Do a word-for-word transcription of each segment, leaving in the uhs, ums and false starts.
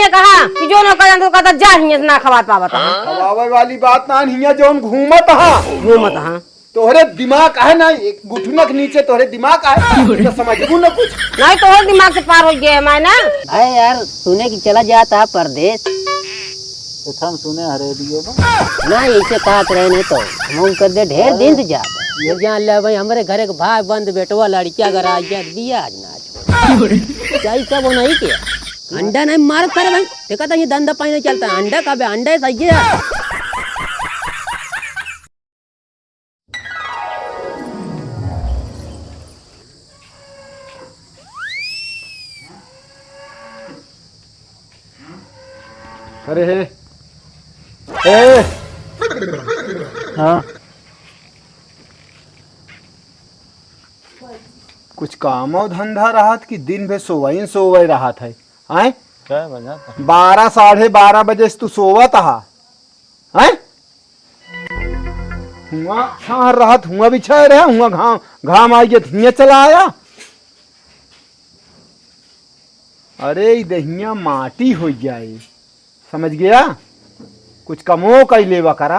कहा कि जो न कहन तो कहता जा हियां से ना खवात पावत हा। खवावे वाली बात ना, हियां जौन घूमत हा। घूमत हा। तोहरे दिमाग आहे ना, एक घुटना के नीचे तोहरे दिमाग आहे, तो समझबू ना कुछ। नहीं, तोहरे दिमाग से पार हो गया है, मैं ना। अरे यार, सुने कि चला जाता परदेस। इथन सुने हरे दियो बा। ना, ऐसे कहत रहे नहीं तो हम कर दे ढेर दिन से जात। ये जान ले भाई, हमरे घरे के भाई बंद बेटवा लड़किया घर आ गया, दिया आज ना छोड़। चाही सब नहीं के। अंडा नहीं मारत करे भाई। देखा था ये धंधा पानी नहीं चलता। अंडा का बे, अंडा ही सही है। अरे हे, ए, हाँ। कुछ काम और धंधा रहत कि दिन भर सोवइन सोवइ रहत है, आय? क्या वजह था? बारह, साढ़े बारह बजे से तू सोवत हा, आय? हुआ छाहर रहत, हुआ बिछाए रहे, हुआ घाम, घाम आ गया, हियाँ चला आया। अरे, ई दहिया माटी हो जाए, समझ गया? कुछ कमो कई लेवा करा।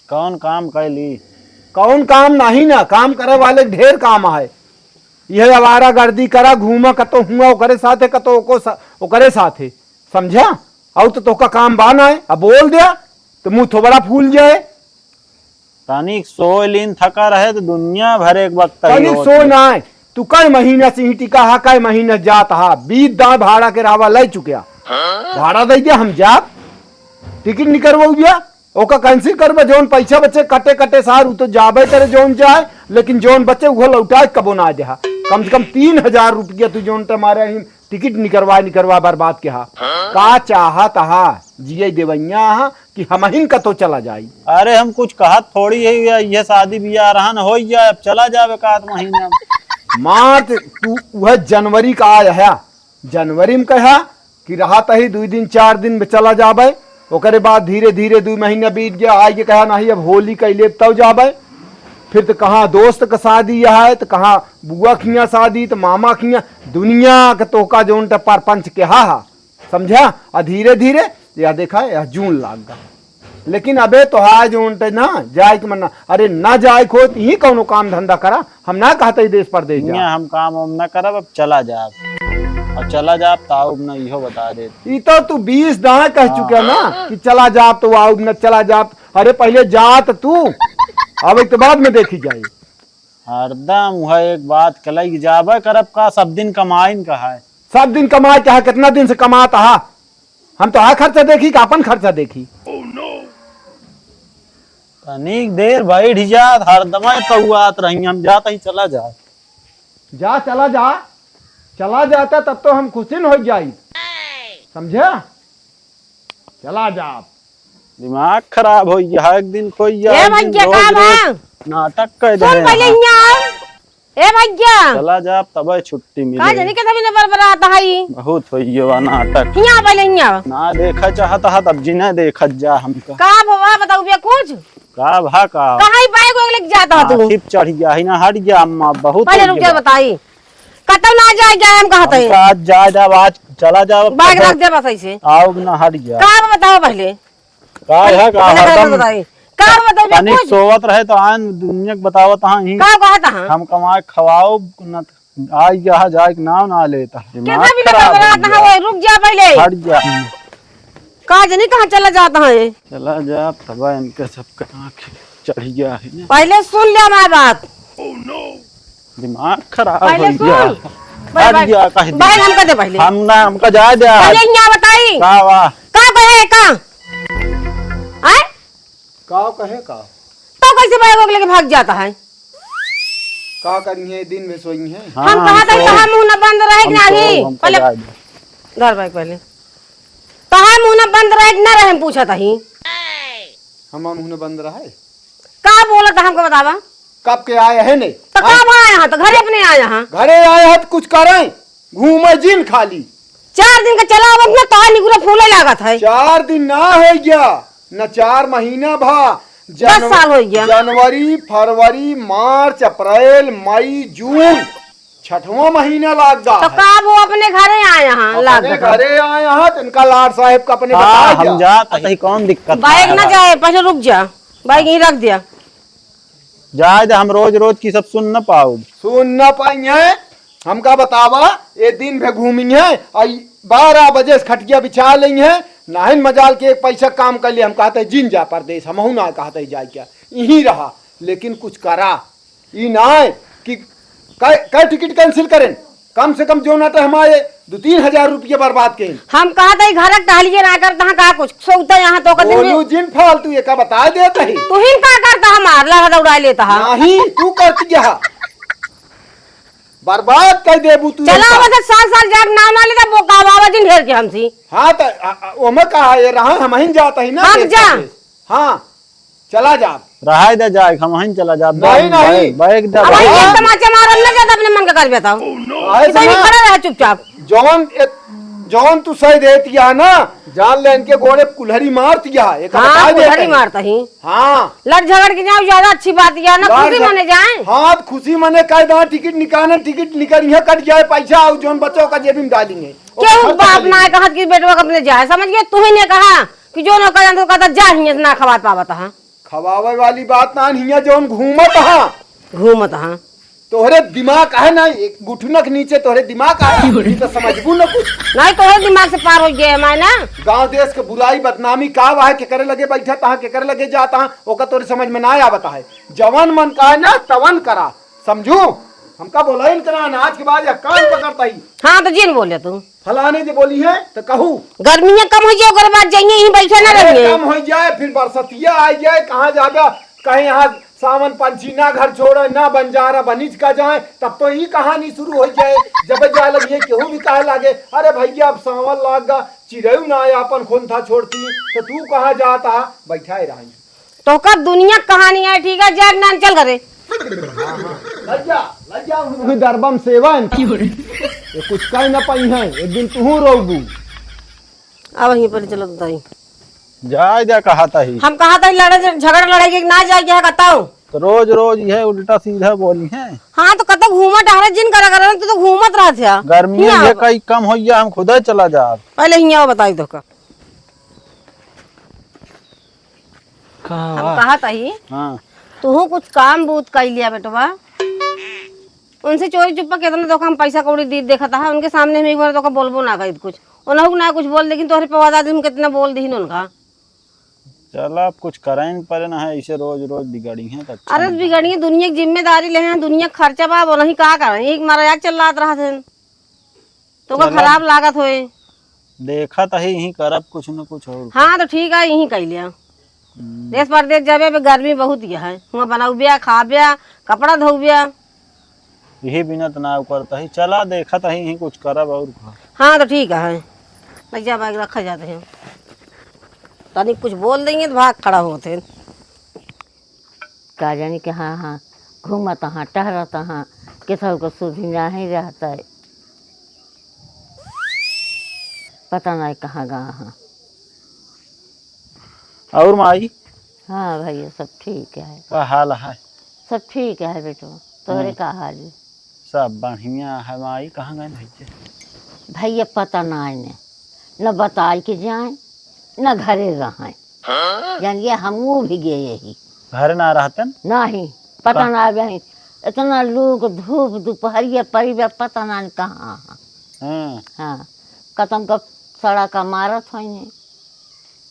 कौन काम कैली? कौन काम नहीं ना, काम करे वाले के ढेर काम है। यह आवारा गर्दी करा, घूमा कतो हुआ ओकरे साथे, कतो ओको सा-, ओकरे साथे, समझा? और तो तोका काम बा ना है, अब बोल दिया तो मुंह थोबड़ा फूल जाए। तनिक सोय लीन थका रहे तो दुनिया भर एक वक्त ही तनिक होत सोय है। ना है, तू कई महीना से ही टिका हा, कई महीना जात हा, बीस दांय भाड़ा के रावा ले चुकिया। भाड़ा दे दिया, हम जाब, टिकट निकरवाऊ दिया, ओका कैंसिल करबे, जौन पैसा बचे कटे कटे सार, उ तो जाबे करे जौन जाए, लेकिन जौन बचे उहो लौटाए कबो ना देहा। कम से कम तीन हजार रुपया तू जौन ते मारे ही टिकट निकरवा निकरवा बर्बाद के हा। का चाहत हा? जिये देवैया हा कि हमहिन कतो चला जाई? अरे हम कुछ कहत थोड़ी है, ये, ये शादी बियाह रहन हो जाए, अब चला जावे का आध महीना में। मार्च, तू वह जनवरी का आया है, जनवरी में कहा कि रहत ही दुई दिन चार दिन में चला जाबे, ओकरे बाद धीरे धीरे दुई महीना बीत गया, आइके कहा नहीं अब होली कैले तब जाबे। फिर तो कहाँ दोस्त का शादी यह है, तो कहाँ बुआ खिया शादी, तो मामा खिया, दुनिया के तोका जौन टे परपंच के हा, हा, समझा? आ धीरे धीरे यह देखा, यह जून लाग गा। लेकिन अबे तोहार जौन टे ना जाए के मन ना, अरे ना जाए के होत ही कौनो काम धंधा करा, हम ना कहते ही देश परदेश जा। हियाँ हम काम वाम ना करब, अब चला जाब। अब चला जाब त आउब ना, इहो बता देत। ई तो तू बीस दांय कह चुके ना कि चला जाब तो आउब ना, चला जाब। अरे पहले जा त तू, अब एक तो बाद में देखी जाए। हरदम वह एक बात कलाई कि जाबे करब का, सब दिन कमाइन का है। सब दिन कमाए के हा, कितना दिन से कमात हा? हम तो हा खर्चा देखी कि अपन खर्चा देखी? तनिक देर बैठ जात, हरदम पौआत रही, हम जात ही चला जात। जा, चला जा, चला जाता तब तो हम खुशिन हो जाई, समझा? चला जा। दिमाग खराब हो गया, एक दिन कोई ए एक दिन भैया, रोज, का रोज बा? नाटक कर दे सुन रहे पहले हैं। हियाँ आओ। ए भैया। चला जा, तबे छुट्टी का मिले। जाने के तभी न बरबरात है ई। बहुत हो गया बा नाटक। हियाँ पहले हियाँ आओ। ना देखा चाहता है तब जी ना देखत जा हमका। का भवा बताऊ बे कुछ? का भा का? कहाँ ही बैग वैग लेके जाता है तू? आखिर चढ़ गया है ना, हट गया अम्मा, बहुत पहले हो रुक गया जा बा। बताई। कतौ ना जाए, जाए हम कहत है। हमका आज जाए जाब, आज चला जाब, बैग कतौ रख दे बस ऐसे। आउब ना, हट गया। का बताओ पहले? का है, का पहले हरदम बताई। का बताओ तनिक कुछ? सोवत रहे तो आन दुनिया के बतावत हाँ ही। का कहत हाँ? हम कमाए खवाओ न, आई यहाँ जाए के नाम ना लेता। दिमाग कितना भी खराब हो बता गया। रहा है, रुक जा पहले। हट जा। का जानी कहाँ चला जाता है? चला जा, तबा इनका सबका आँख चढ़ गया है ना। पहले सुन ले हमारी बात। दिमाग खराब पहले हो गया। सुन। हट भाई, गया कह दी। भाई, हमका दे पहले। हम ना, हमका जाए दे। पहले यहाँ बताई। का वा? का कहे का? आय? का कहे का? तो कैसे बैग वैग लेके भाग जाता है? का करी है, दिन में सोई है। हम हाँ, कहा था, तो कहा मुंह ना बंद रहे कि हम तो नहीं? हमका पहले जाए दे। धर बैग पहले। तोहार मुंह ना बंद रहे कि ना रहे, हम पूछत हई। हमार मुंह ना बंद रहे? का बोलत हमको बतावा? कब के आए हैं ने? तो हाँ? कब आया हाँ? तो घरे अपने आया हाँ? घरे आए हैं तो कुछ करें, घूमे जिन खाली। चार दिन का चला आवत ना, तोहार निगुरा फूले लागत है। चार दिन ना हो गया, न चार महीना भा। दस जनव-, साल हो गया। जनवरी, फरवरी, मार्च, अप्रैल, मई, जून, छठवाँ महीना लाग गा तो है। का वो अपने घरे आए हैं, लाग अपने गा। घरे आए हैं, तो इनका लाड साहेब का अपने हाँ, बता हम दिया। जात हई, कौन दिक्कत बैग है? ना जाए, पहले रुक जा, बैग यहीं रख दिया। जाए दे, हम रोज रोज की सब सुन न पाउब। सुन न पाई है, हमका बतावा, ये दिन भे घूमी है, और बारह बजे से खटिया बिछा लेई है, नाहिन मजाल के एक पैसा काम कर ले। हम कहते जिन जा परदेस, हमहू ना कहते जाए क्या, यहीं रहा, लेकिन कुछ करा। ई ना है कि कै, कै टिकट cancel करें, कम से कम जो ना तो हमारे दो तीन हजार रुपये बर्बाद करें। हम कहा था घर टहलिए ना करता हाँ, कहा कुछ सोचता यहाँ तो कदम बोलू जिन फालतू, ये का बता देता ही। तू ही का करता, हमार लहरा उड़ा लेता हा। नहीं, तू करती है। बर्बाद कर देबू तू चला इनका। बस साल साल जाग नाम ना लेता, बोका बाबा जिन ढेर के हमसी। हाँ, तो, आ, आ, ओमे कहा, ये रहा, हमहिन जात ही ना, हाँ, देख जा। के। हाँ, चला जा। रहाई दे जाए, हमहिन चला जा। नहीं, बैग, नहीं। बैग, बैग दे अब भाई, भाई। ये तमाचा मारन ना जाता, अपने मन का कर बेटा। काहे कि तो से ये ना? खड़ा रहा चुपचाप। जौन ए-, जौन तू सही देती है ना, जान ले इनके गोड़े कुल्हरी मारती है, एक हाँ, बता दे कुल्हरी कहीं। मारता ही। हाँ। लड़ झगड़ के जाओ, ज्यादा अच्छी बात है ना, लड़ खुशी झग-, मने जाए। हाँ, खुशी मने कह दो, टिकट निकालना, टिकट निकल, यहाँ कट जाए पैसा, और जौन बच्चों का जेबी में डालेंगे। केहू बाप ना कहत कि बेटवा के अपने जाए, समझ गए? तू ही ने कहा कि जो ना कहत, तो कहता जा, हियां से ना खवाए पावत हा। खवावे वाली बात ना, हियां जौन घूमत हा। घूमत हा। तोहरे दिमाग है ना, एक घुटना के नीचे तोहरे दिमाग आ, ई तो समझबू ना कुछ। नहीं, तोहरे दिमाग से पार हो गए हमारे ना। गांव देश के बुराई बदनामी का वाहे, केकरे लगे बैठा तहा, केकरे लगे जाता हा, ओका तोहरे समझ में ना आवत है। जवन मन का है ना, तवन करा, समझू? हमका बोला ही करा ना, आज के बाद या कान पकड़ता ही। हाँ, तो जिन बोले तू। फलाने जे बोली है, तो कहू। गर्मी कम हो जाए, ओकर बाद जाइए, यहीं बैठे ना अरे, रहिए। कम हो जाए, फिर बरसतिया आ जाए, कहाँ जाबे? कहीं यहाँ सावन पंछी ना घर छोड़े, ना बंजारा बनिज का जाए, तब तो ई कहानी शुरू हो जाए। जब जाए लगिए, केहू भी कहे लागे, "अरे भैया, अब सावन लाग गा, चिरऊ ना आया, अपन खोंथा छोड़ती, तो तू कहाँ जाता?" बैठा ही रही। तोहका दुनिया क कहानी है, ठीक है, जा नान चल घरे। लज्जा, लज्जा, उन्हीं दरबम सेवा इनका। ये कुछ कह ना पाई हैं, एक दिन तू रोबू। अब यहीं पर चलत ताई। जाए जा कहा ताही। हम कहा ताही लड़े झ-, झगड़ा लड़ाई के ना जाए के है कतौ। तो रोज रोज यह उल्टा सीधा बोली हैं। हाँ तो कतौ घूमा टहरे जिन करा करा, तू तो घूमत रहत है। गर्मी हियाँ ये अब। कई कम होइया, हम खुदे चला जा। पहले हियाँ बताई तोहका। का हम बा? कहा ताही, हाँ। तुहू कुछ काम बूत कइ लिया बेटवा। उनसे चोरी चुप्पा केतना तोका हम पैसा कौड़ी दी देखत हा, उनके सामने हम एक बार तोका बोलबो ना करी कुछ। उनहु ना कुछ बोल, लेकिन तोहरे पवादा दिन हम केतना बोल दीन उनका। चला, अब कुछ करइन परे ना है, ऐसे रोज रोज बिगड़ी हैं तो अच्छा अरे नहीं। बिगड़ी है, दुनिया की जिम्मेदारी ले हैं, दुनिया का खर्चा बा, अब उनही का करें, एक मारा याद चल रहा थे। तोका चला। खराब लागत होए। देखत ही, यहीं करब कुछ न कुछ और। हाँ, तो ठीक है, यहीं कइ लिया। हम्म। देश परदेश जाबे, अबे गर्मी बहुत ही है। हुआं बनौबिया, खाबिया, कपड़ा धोबिया। यही बिना तो ना करता ही। चला, देखत ही, यहीं कुछ करब और का। हाँ, तो ठीक है। ले जा, बैग रखा जाते हैं। तनी कुछ बोल देंगे तो भाग खड़ा होते हैं। का जानी कि हाँ, हाँ, घूमत हाँ, टहरत हाँ, केतहु के सुधी नाहीं रहत है। पता नाहीं कहाँ गा हाँ। और माई? हाँ भैया, सब ठीक है। का हाल है? सब ठीक है बेटवा, तोहरे हम्म। का हाल है? सब बढ़िया है माई, कहाँ गए भैया? भैया पता ना इन्हें, न बताई के जाए, न घरे रहें। हाँ? जानिए हमहू भी गए यही। घरे ना रहतन? नहीं, पता का? ना गए। इतना लोग धूप दोपहरिया पड़ी बा, पता ना कहाँ। हाँ। हाँ, कतम का सड़ा का मारत होइने।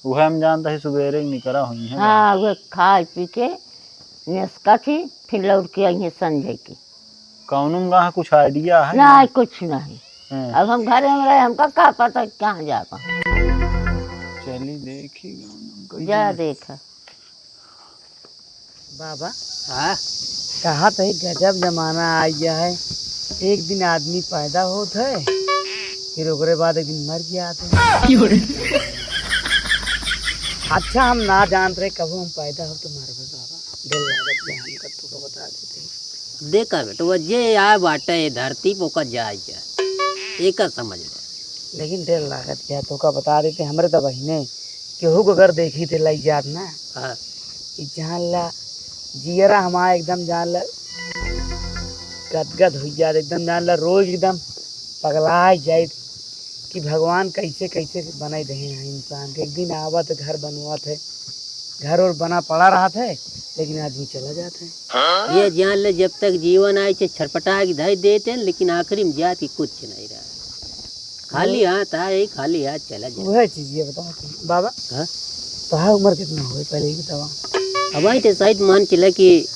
उहे हम जानत ही सुबेरे ही निकरा होइहैं। हाँ, उहे खाइ पी के निसकत ही, फिर लौट के अइहैं संझे के। कौनो में कहाँ कुछ idea है ना, ना? कुछ नहीं। हाँ। अब हम घरे में रहे, हमका का पता कहाँ जाबा। चली देखी, कहीं जा देखा। बाबा, हाँ? कहा तो एक गजब जमाना आ गया है। एक दिन आदमी पैदा होत है, फिर ओकरे बाद एक दिन मर जात है। अच्छा, हम ना जानत रहे कबो हम पैदा हो तो मरबे बाबा। डर लागत है हमका, तू तो बता देते। देखा बेटवा, जे आए बाटे ये धरती पे ओकर जाए के, एकर समझ ले। लेकिन डर लागत है, तोका बता देते, हमरे तो बहिने केहू को अगर देखी थे लई जात ना, हाँ। ई जान ला, जियरा हमारा एकदम जान ला। गदगद होइ जात, एकदम जान ला रोज एकदम पगलाइ जाइत कि भगवान कैसे कैसे बनाइ देहे हैं इंसान के। एक दिन आवत है, घर बनवात है, घर और बना पड़ा रहत है, लेकिन आदमी चला जात है। ये जान ले, जब तक जीवन आए, चाहे छटपटा के धइ देते हैं, लेकिन आखिरी में जात के कुछ नहीं रहा। खाली हाथ आए, खाली हाथ चला जाए। वह चीज ये बताओ तुम, बाबा। हाँ? तोहार उम्र कितना हो गई, पहले ही बतावा। अब आई तो शायद मान चला कि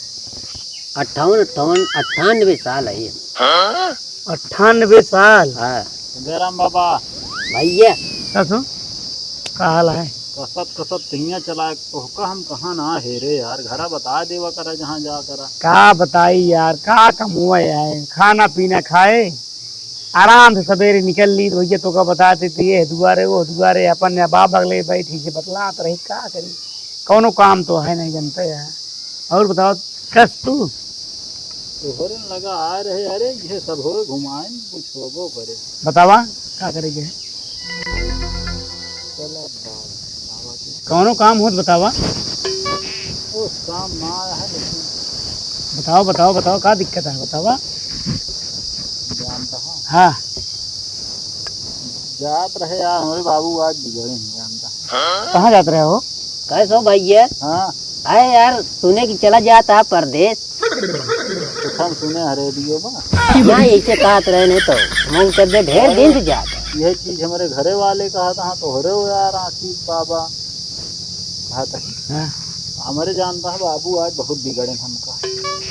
अट्ठावन, अट्ठावन, अट्ठानबे साल है ये। अट्ठानबे साल? हाँ। जयराम बाबा। भैया। का सो? का हाल है? कसत कसत तिहिया चला, तोहका हम कहाँ ना हेरे यार, घरा बता देवा करा जहाँ जा करा। का बताई यार, का कम हुआ है, खाना पीना खाए, आराम से सबेरे निकल ली, तो भैया तोका बता देती, ये दुआरे, वो दुआरे, अपन या बाप अगले बैठी से बतलात रही, का करी, कौनो काम तो है नहीं, जनते है। और बताओ, कस तू? तोहरे लगा आ रहे, अरे, ये सब हो घुमाए, कुछ होबो करे। बतावा, का करे के है? चला बाबा, बाबा के। कौनो काम होत बतावा। ओ, काम ना आया है, लेकिन बताओ, बताओ, बताओ, का दिक्कत है, बतावा। जानता है? हाँ। जात रहे यार, हमारे बाबू आज बिगड़े हैं, जानता है? कहाँ जात रहे हो? कैसे हो भैया? हाँ। अरे यार, सुने कि चला जाता है परदेश। कुछ हम सुने हैं रेडियो में। ना, ऐसे कहत रहे नहीं तो, हम कर दे ढेर दिन से जात है। यह चीज हमारे घरे वाले कहा था, हाँ, तोहरे हो यार, आसिफ बाबा। कहा था। हाँ। हमारे जानता है बाबू आज बहुत बिगड़े हमका।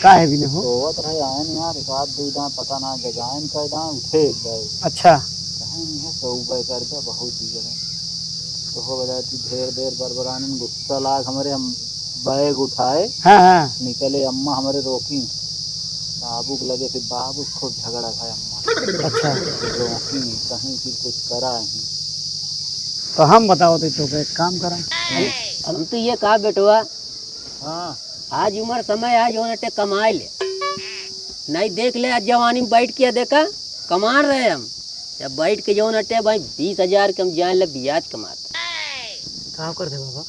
का है बिने हो? सोवत रहे आयन यार, एक आध दो दां पता ना जगायन का दां उठे गए। अच्छा। कहें नहीं है, सो उबे कर दे, बहुत बिगड़े। तो हो बजाती ढेर देर बरबरानन गुस्सा लाग हमरे हम बैग उठाए, हाँ, हाँ। निकले, अम्मा हमरे रोकी। बाबू के लगे, फिर बाबू से खूब झगड़ा भा अम्मा। अच्छा। रोकी, कहीं फिर कुछ करा ही। तो हम बताओ तो, तो एक काम करा। हम तो ये कहा बेटवा, हाँ। आज उम्र समय है, जौन अटे कमाए ले। नहीं देख ले, आज जवानी में बैठ के देखा, कमा रहे हम। जब बैठ के जौन अटे भाई बीस हजार के हम जान ले बियाज कमात। का करते बाबा?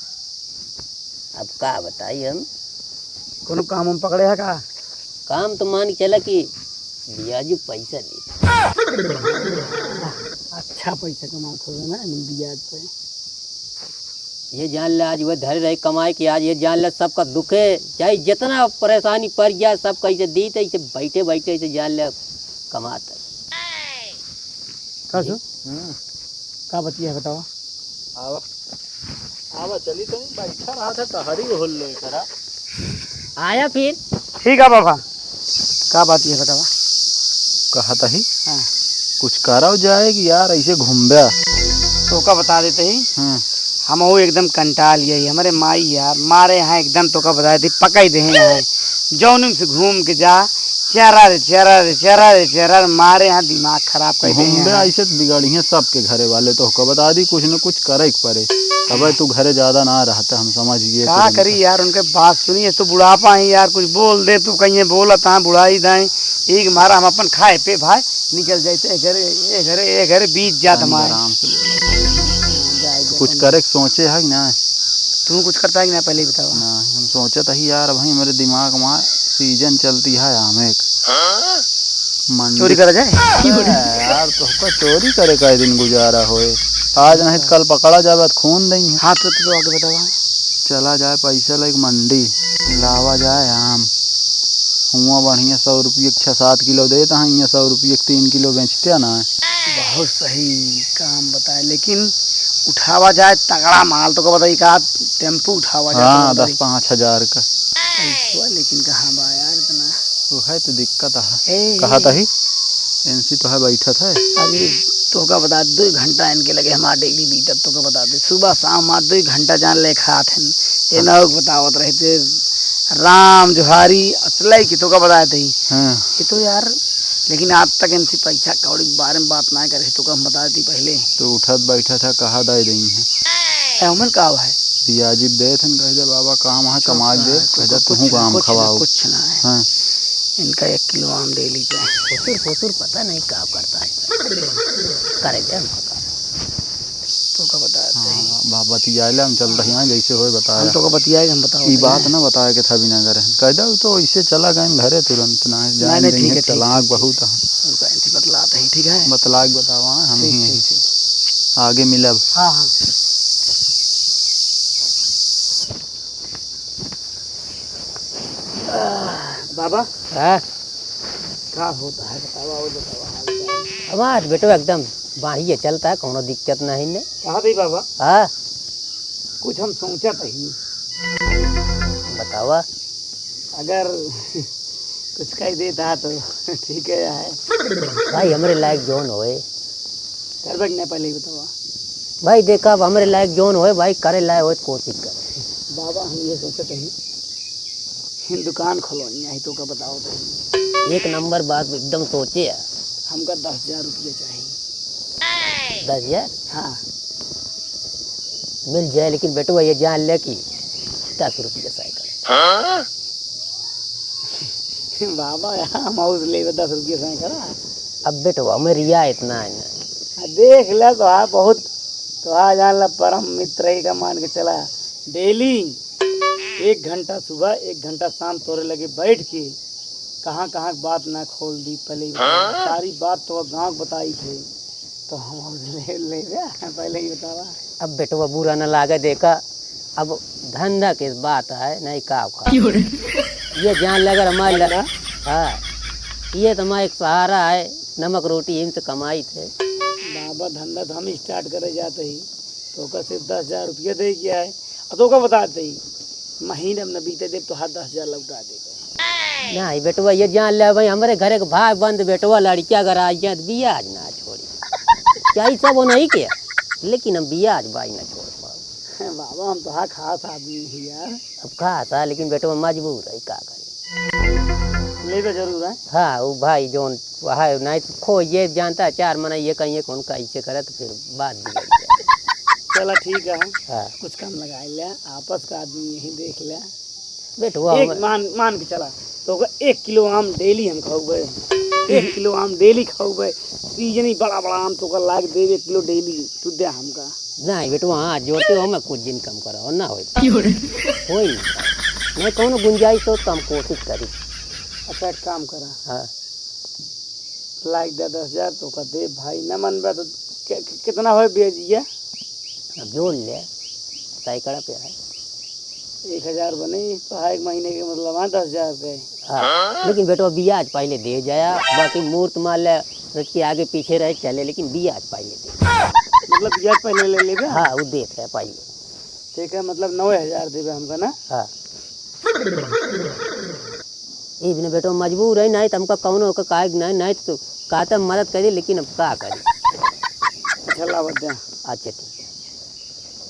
अब का बताई हम? कोनो काम हम पकड़े है का? काम तो मान के चला कि बियाजू पैसा दे। अच्छा पैसा कमात होगा ना, बियाज पे। ये जान ले, आज वह धरे रहे कमाए कि आज ये जान ले, सबका दुखे, चाहे जितना परेशानी पड़ जाए, सब कैसे दीत है, इसे बैठे बैठे इसे जान ले, कमात है। का सो? हम्म। का बतिया है, बतावा। आवा, आवा, चली तनी, बैठा रहा था, टहरी होल लो एकरा। आया फिर। ठीक है बाबा, का बात ये बतावा? कहत ही, हाँ। कुछ करव जाए कि यार ऐसे घूमबे। तोका बता देते ही, हाँ। हम वो एकदम कंटाल गए ही। हमरे माई यार मारे यहाँ एकदम तोका बता देते ही, पकाई दे हैं यहाँ। जौनिम से घूम के जा, चरा रे, चरा रे, चरा रे, चरा रे, मारे यहाँ दिमाग खराब कर दे घूमबे हैं। ऐसे तो बिगड़ी हैं सबके घरे वाले, तोका बता दी कुछ न कुछ करे के पड़े। अबे तू घरे ज्यादा ना रहते, हम समझ गए का तुरंत। करी यार, उनके बात सुनी, ये तो बुढ़ापा है यार, कुछ बोल दे तू, कहीं बोलत हाँ, बुढ़ाई दाएं, एक मारा हम अपन खाए पे भाई निकल जाते, ए घरे, ए घरे, ए घरे बीत जात तनी हमारे। आराम से बोलो। जाए दे कुछ अपन। करे के सोचे है कि ना? तू कुछ करता है कि ना, पहले ही बतावा। ना, हम सोचत ही यार, अभी मेरे दिमाग में सीजन चलती है आमे के। मंडी चोरी करा जाए? अरे यार, तोहका चोरी करे का दिन गुजारा होए। आज नहीं तो कल पकड़ा जावे, तो खून देंगे। हाँ, तो, तो आगे बतावा। चला जाए पैसा लेके मंडी, लावा जाए आम। हुआं बढ़िया सौ रुपये के छः सात किलो देत हैं, यहाँ सौ रुपये के तीन किलो बेचते हैं ना। बहुत सही काम बताए, लेकिन उठावा जाए तगड़ा माल, तोका बताई का टेम्पू उठावा जाए, हाँ, तोका बताई। दस पाँच हजार का। पैसवा लेकिन कहाँ बा यार इतना? वो है तो दिक्कत है। ए, कहत ही, एनसी तो है, बैठत है। अरे, तोका बता, दो घंटा इनके लगे हमार डेली बीतत, तोका बता दे, सुबह शाम हमार दो घंटा जान ले खात हैं। ये हाँ। ना बतावत रहते, राम जोहारी असलई की तोका बताए थे। हाँ। ये तो यार, लेकिन आज तक इनसे पैसा कौड़ी के बारे में बात ना करे, तोका हम बता देती पहले। तो उठत बैठत है, कहा दे देई है। ए, उमन का है? पियाजी दे थन, कह दे, "बाबा, काम है, चुप कमा रहा दे," है, कह दे, कुछ "तुहूँ ना, काम कुछ ना, खवाओ।" कुछ ना है। हाँ। इनका एक किलो आम दे लीजिए। ससुर, ससुर पता नहीं का करता है। करे दे हमको काम। तोका बताते हैं। हाँ, बाप बतियाइला हम चल रही हैं, जैसे होए बताया। हम तो को बतियाए, हम बताओ ई बात ना बताए के था बिना करे। कह दो तो ऐसे चला गए घरे तुरंत ना, नहीं, जान नहीं, ठीक है, ठीक है। चालाक बहुत है। बतलात है, ठीक है। बतला के बतावा, हम ठीक, ही ठीक, यहीं। ठीक। आगे मिलब। हाँ, हाँ। बाबा। हाँ? का होता है बतावा, और बतावा हाल चाल। हमार बेटवा एकदम बढ़िया चलता है, कौनो दिक्कत नहीं ने। कहा भाई बाबा? हाँ? कुछ हम सोचत ही। बतावा। अगर कुछ कह देता तो ठीक है। भाई, हमरे लायक जौन होए। करबे कि नहीं, पहले ही बतावा। भाई, देखा, अब हमरे लायक जौन होए, भाई, करे लायक होए, कोशिश करे। बाबा, हम ये सोचत ही, हम दुकान खोलवाई है, तो का बताओ तो। एक नंबर बात एकदम सोचे है। हमका दस हजार रुपया चाहिए। दस हजार? हाँ। मिल जाए, लेकिन बेटवा ये जान ले कि दस रुपया साइकिल। हाँ? बाबा, यार, हम हाउस लेबे दस रुपया साइकिल। अब बेटवा, हमें रियायत ना है ना। आ, देख ले, तो हाँ, बहुत, तो हाँ, जान ला, परम मित्र ही का मान के चला। डेली एक घंटा सुबह, एक घंटा शाम तोरे लगे बैठ के कहाँ कहाँ के बात ना खोल दी, पहले ही बतावा। हाँ? सारी बात तो गाँव के बताई थे, तो हम ले, ले गया, पहले ही बतावा। अब बेटवा बुरा ना लागे, देखा, अब धंधा के बात है, नहीं का उखा। क्यों रे? ये जान ले अगर हमारे ल-, धंधा? हाँ, ये तो हमारा एक सहारा है, नमक रोटी इनसे कमाई थे। बाबा, धंधा तो हम स्टार्ट करे जाते ही, तो ओकर सिर्फ दस हजार रुपया दे गया है, और तो ओकर बता दे, महीने में न बीते देब, तो हाथ दस हजार लौटा देब। नहीं बेटवा, ये जान ले भाई, हमरे घरे के भाई बंद बेटवा, लड़किया अगर आ जाए तो बियाज ना छोड़ी। चाहे सब हो नहीं के, लेकिन हम बियाज भाई ना छोड़ पाओ। बाबा, हम तो हाँ खास आदमी ही यार। अब खास है, लेकिन बेटवा मजबूर है, का करी? लेबे जरूर है। हाँ, वो भाई जोन वहाँ नहीं तो खो ये जानता है, चार मना ये कहीं कौन का इसे करे तो फिर बात बिगड़ जाए। चला ठीक है, हाँ। कुछ कम लगा ले, आपस का आदमी यही देख ले। बेटवा एक हम मान, मान के चला, तो ओकर एक किलो आम डेली हम खाऊबे, एक किलो आम डेली खाऊबे, सीजनी बड़ा बड़ा आम तो ओकर लाग देबे एक किलो डेली, तू दे हमका। नहीं बेटवा, हाँ, जोते हो, मैं कुछ दिन कम करा, और ना होई। क्यों रे? होई ना। नहीं, कौनो गुंजाइश हो तो हम कोशिश करी। अच्छा, एक काम करा। हाँ। लाग दे दस हजार तो का दे भाई, न मनबे तो के-, के-, कितना होए ब्याजिया? अब जोड़ ले, सैकड़ा पे है। एक हजार बने, तो हाँ, एक महीने के मतलब, हाँ, दस हजार रुपये। हाँ, लेकिन बेटवा, बियाज पहले दे जाया, बाकी मूर्त मान ले, उसके आगे पीछे रहे चले, लेकिन बियाज पहले दे। मतलब, बियाज पहले ले लेबे? हाँ, वो देत है पहले। ठीक है, मतलब, नौ हजार देबे हमका ना? हाँ। ई बिना बेटवा मजबूर है, नहीं तो हमका कौनो का काहे नहीं, नहीं तो कहते मदद करी, लेकिन अब का करी? अच्छा, लावत दे। अच्छा, ठीक है।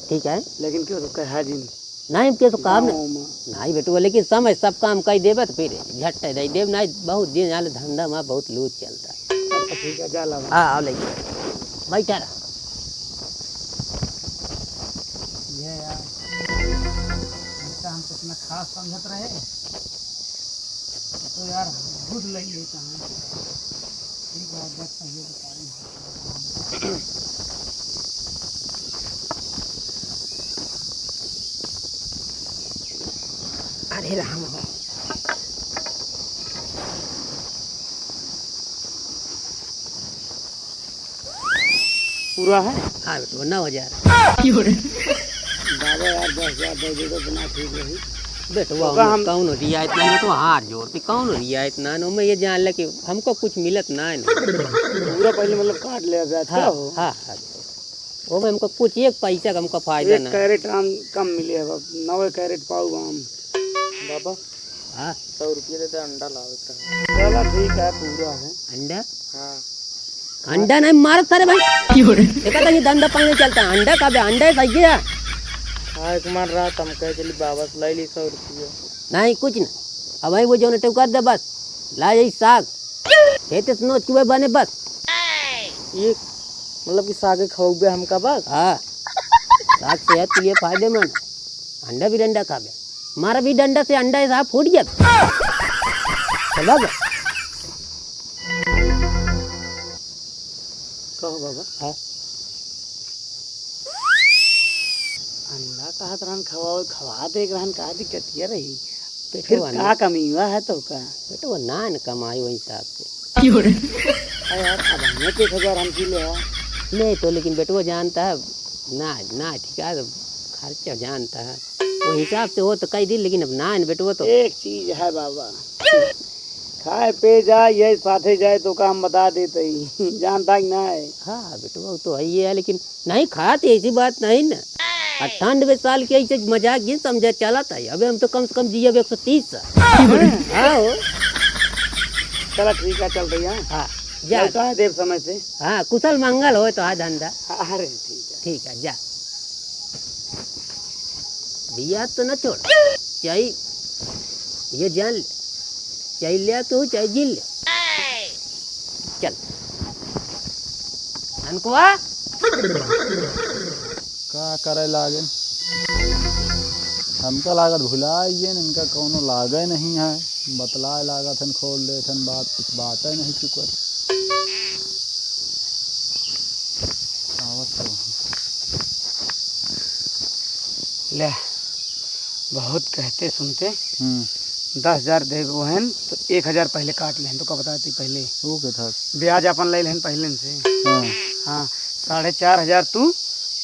ठीक है। लेकिन क्यों तो कहा जी नहीं? नहीं, के तो काम गाँव नहीं। में। नहीं बेटवा, लेकिन समय सब काम कई देबे तो फिर झट्टे दे देब, नहीं बहुत दिन आले धंधा में बहुत लूज चलता है। अच्छा, ठीक है, जा लावा। हाँ, आओ ले। बैठा रहा। ये यार, इनका हम कितना खास समझत रहे, तो यार, खुद ले लेता है। ठीक है, बस ये बता रही हूँ। अरे राम हो। पूरा है? हाँ बेटवा, नौ हजार। बाबा यार, दस हजार दे दे तो ना ठीक रही। बेटवा, तो का हम हम कौन रियायत ना, तो हाथ जोड़ती, कौन रियायत ना, नो, मैं ये जान ले कि हमको कुछ मिलत ना है ना। पूरा पहले मतलब काट ले, अभी आज हाँ, क्या हो? हाँ, हाँ। वो में हमको कुछ एक पैसा का हमको फायदा एक ना। कैरेट आम कम मिले है, अब नौ कैरेट पाऊ आम। बाबा, हाँ। सौ रुपये दे दे, अंडा लावे के रहा। चला ठीक है, पूरा है। अंडा? हाँ। अंडा नहीं मारत सारे भाई। क्यों रे? देखा था कि धंधा पानी चलता है। अंडा का बे? अंडा ही सही है। हाँ, एक मार रहा था, हम कहे चली बाबा से लाई ली सौ रुपये। नहीं, कुछ नहीं। अब वही वो जो नटे कर दे बस। ला यही साग। खेत से नोच के बने बस। ये मतलब कि सागे खवाबे हमका बस? हाँ। साग सेहत के लिए फायदेमंद। अंडा भी डंडा खाबे। मारा भी डंडा से, अंडा ऐसा फूट गया। चला गया। कहो बाबा। हाँ। का कहत रहन, खवाओ, खवा दे रहन, का दिक्कत ये रही? फिर बेटवा का ना। कमी हुआ है तो का? बेटवा ना न कमाई वही हिसाब से। क्यों रे? अरे यार, अब हमें तो एक हजार हम पी ले हैं। नहीं तो, लेकिन बेटवा जानता है, ना, ना, ठीक है, तो खर्चा जानता है। वो हिसाब से हो तो कह दी, लेकिन अब ना न बेटवा तो। एक चीज है बाबा, खाए पे जाए, ये साथे जाए तो का हम बता देते ही। जानता ही ना है। हाँ, बेटवा, वो तो है ही है, लेकिन नहीं खात, ऐसी बात नहीं ना। आ ठंड में साल के ऐसे मजाक जिन समझे चलत है। अबे हम तो कम से कम जियब एक सौ तीस साल। हाँ हो। चला ठीक है, चल भैया। हाँ, जा। चलता है देव समय से। हाँ, कुशल मंगल हो तो आ धंधा। अरे ठीक है। ठीक है, जा। बिया तो न छोड़, चाहे ये जान ले, चाहे ले तो चाहे जीन ले। चल। अनकुआ? का करे लागे? हमका लागत भुला गए, इनका कौनो लागे नहीं है। बतलाए लागत हन, खोल देत हन बात, कुछ बात ही नहीं चुकत। आवत तो। ले, बहुत कहते सुनते हम्म। दस हजार देबो हन, तो एक हजार पहिले काट लेहन, तो का बताए ती पहिले? वो के था? ब्याज अपन ले लेहन पहिले से। हाँ। हाँ, साढ़े चार हजार तू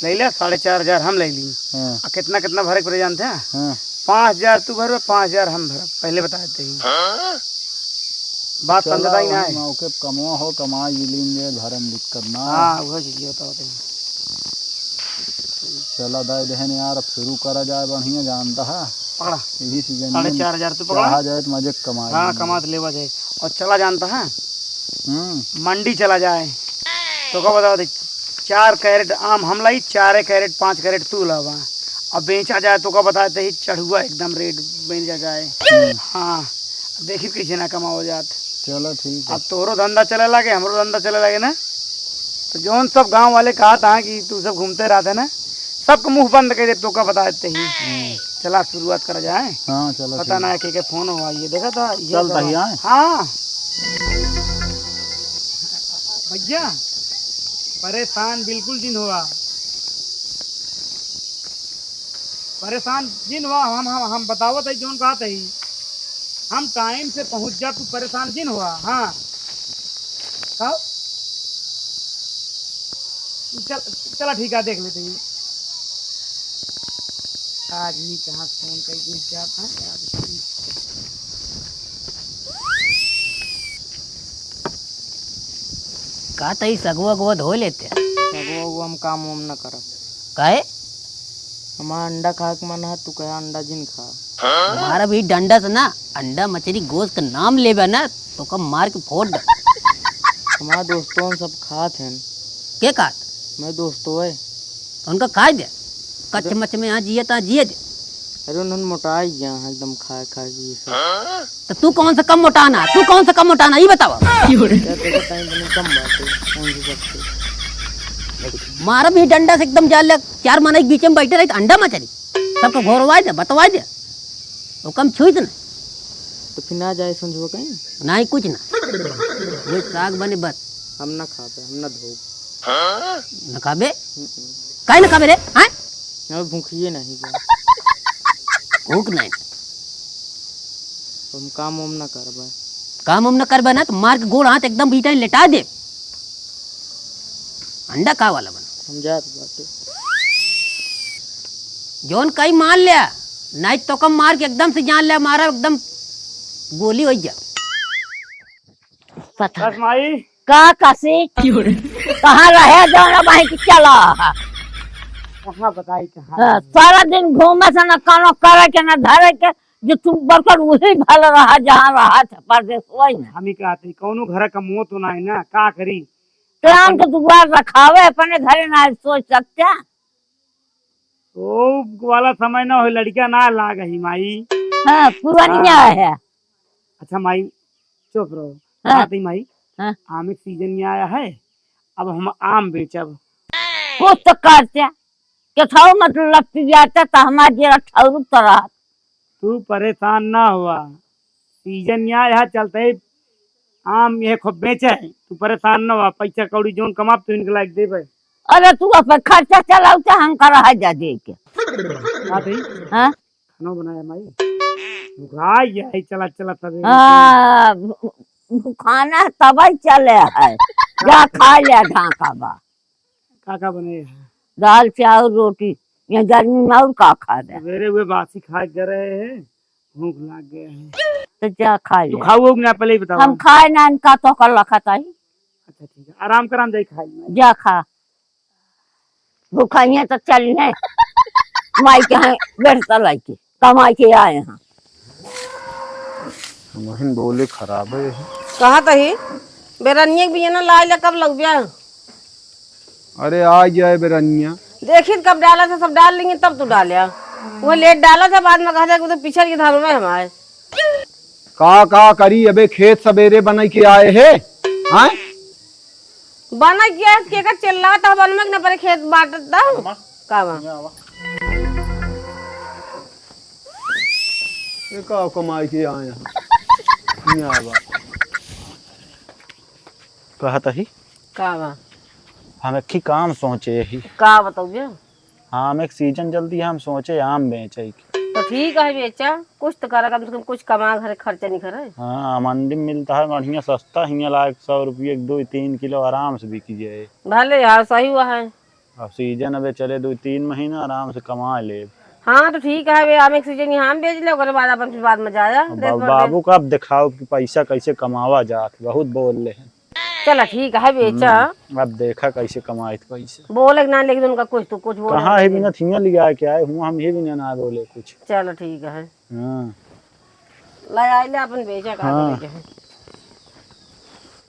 ले ले, साढ़े चार हजार हम ले ली। हाँ। आ कितना, कितना भरे के पड़े जानते हैं? हाँ। पाँच हजार तू भरबे, पाँच हजार हम भरब, पहिले बताए ती। हाँ? बात चला, समझता ही ना वही है। मौके पे कमवा हो, कमाई लीन जे, भरे में दिक्कत ना। हाँ, वही चीज होता होता है। चला दाई देहन यार, अब शुरू करा जाए बढ़िया, जानता है। पकड़ा। यही सीजन साढ़े में चार हजार तू पकड़ा। चाहा जाए तो मजे कमाई हाँ, लेंगे। कमा तो लेवा जाए। और चला जानता है, हम्म। मंडी चला जाए। तो का बता दे, चार कैरेट आम हम लाई, चारे कैरेट, पाँच कैरेट तू लावा। अब बेचा जाए तो का बताए ती ही चढ़ुआ एकदम रेट बेचा जाए। हम्म। हाँ, देखी कैसे ना कमाओ जात। चलो ठीक है। अब तोहरो धंधा चले लागे, हमरो धंधा चले लागे ना। तो जौन सब गाँव वाले कहत हैं कि तू सब घूमते रहते ना, सबके मुँह बंद कर दे, तो का बताए ती ही। हम्म। चला शुरुआत करा जाए। हाँ, चलो पता ठीक। ना है के, के फोन हुआ, ये देखा था, ये चल तो दही आए। हाँ। भैया, परेशान बिल्कुल जिन हुआ, परेशान जिन हुआ, हम, हम, हम बतावत है जौन कहत है, हम टाइम से पहुँच जा, तू परेशान जिन हुआ। हाँ, का? चल, चला ठीक है, देख लेते हैं। आदमी कहाँ फोन कर दे, क्या था यार? का तई सगुआ गुआ धो लेते? सगुआ गुआ हम काम वाम न करब। काहे? हमारा अंडा खाए के मन है, तू कहे अंडा जिन खा। हमारा भी डंडा से ना, अंडा मछली गोश्त के नाम लेबे ना, तो कब मार के फोड़ दे। हमारा दोस्तों सब खात हैं। के खात? मैं दोस्तों है। तो उनका खाए दे, कच अरे मच में यहाँ जिए ता जिए दे। अरे उन्होंने मोटा ही गया है एकदम खाए खाए के ये सब। तो तू कौन सा कम मोटाना, तू कौन सा कम मोटाना, ये बतावा। क्या देखो टाइम तुम्हें कम बात है, कौन सी बात है? मारा भी डंडा से एकदम जाल ले, चार मनई के बीच में बैठे रही तो अंडा मछली सबको घोरवाए दे, बतवाए दे, वो कम छुई ना। तो फिर ना जाए समझो कहीं? नहीं, कुछ ना, वो साग बने बस। हम ना खाबे, हम ना धोब। न खाबे? हम्म। काहे न खाबे रे? हाँ? अब भूखिए नहीं बा। भूख नहीं। हम काम वाम ना करबे। काम वाम ना करबे ना तो मार के गोड़ हाथ एकदम बीटा लेटा दे। अंडा खा वाला बना। हम जात बाटे। जौन कहीं मान लिया, नहीं तो कम मार के एकदम से जान लिया, मारा एकदम गोली हो जा। पता बस नहीं। माई। का काशी? कहाँ रहे जौन अब वहीं के चला? कहाँ बताई, कहाँ हाँ, रहे? सारा दिन घूमे से न कोनो करे के, न धरे के, जो तू बरकर वही भल रहा, जहाँ रहा था परदेस, वही ना। हम ही कहते, कौनो घर का मुँह तो ना है ना, का करी? काम अपन के दुआर रखावे, अपने घरे ना सोच सकते। ओ वाला समय ना हो, लड़कियां ना लाग ही माई। हाँ, पुरानिया हाँ। है। अच्छा माई, चुप रहो। हाँ। बात ही माई, हाँ। आम के सीजन में आया है, अब हम आम बेचब। कुछ तो करते, केथाऊ मतलब पियाते तो हमार जेरा ठौरुक तो रहत। तू परेशान ना हुआ, सीजन में आया है, चलते ही आम ये खूब बेचे है। तू परेशान ना हुआ, पैसा कौड़ी जोन कमाब तो इनके लायक देबे। अरे तू अपन खर्चा चलाऊ तो हम करा है जा दे के। का दही? हाँ? खाना बनाया माई? भुखाई है, चला, चला तबे। हाँ, भु-, भुखाना तबई चले है। जा खा ले, ढाका बा। का का बने है? दाल, चाउर, रोटी। ये गर्मी में और का खा दे? सवेरे हुए बासी खा के रहे हैं, भूख लाग गए हैं। तो जा खा ले। तू खाऊ हो कि ना, पहले ही बताओ। हम खाए ना, इनका तो कर लखत आई। अच्छा, ठीक है, आराम कराम जाई खाई। जा खा। भुखाइए तो चली है। माई के हैं, बेरता लाई के, कमाई के आए हैं। महीन बोले खराब है। कहा तही, बेरनिया के बियना लाई ले, कब लउबिया? अरे, आ गया है बेरनिया। देखी, कब डाला था, सब डाल लेंगे, तब तू डाल्या। वो लेट डाला था, बाद में कहा था कि वो तो पिछड़ के धरो में हमारे। का, का करी, अबे खेत सबेरे बनाई के आए है, हाँ? बना गया है, के का चिल्लात है, बनवे के ना परे, खेत बांटत दा। अम्मा, का बा? यहाँ आवा। ये का कमाई के आए हैं? यहाँ आवा। कहत ही? का बा? हम एक ही काम सोचे ही। का बताऊ बे? हाँ, हम एक सीजन जल्दी हम सोचे आम बेचे के। तो ठीक है, बेचा, कुछ तो करा, कम से कम कुछ कमा, घर खर्चा निकले। हाँ, मंडी में मिलता है बढ़िया सस्ता, हियाँ लायक सौ रुपये के दो तीन किलो आराम से बिक जाए। भले यार, सही हुआ है। अब सीजन अबे चले दो तीन महीना, आराम से कमा ले। हाँ, तो ठीक है, बे, आम एक सीजन यहाँ हम बेच ले, ओकरे बाद अपन फिर बाद में जाया, अब देख बाबू, भर दे। बाबू का अब दिखाओ कि पैसा कैसे कमावा जात, बहुत बोल ले हैं। चला ठीक है, बेचा। हम्म, अब देखा कैसे कमाइत पैसा। बोले के ना, लेकिन उनका कुछ तो कुछ बोले कहाँ है के। बिना थिया लिया के आए हुआ, हम ये बिना ना बोले कुछ। चला ठीक है। हाँ। ले आइले अपन बेचा का हाँ। करे के है।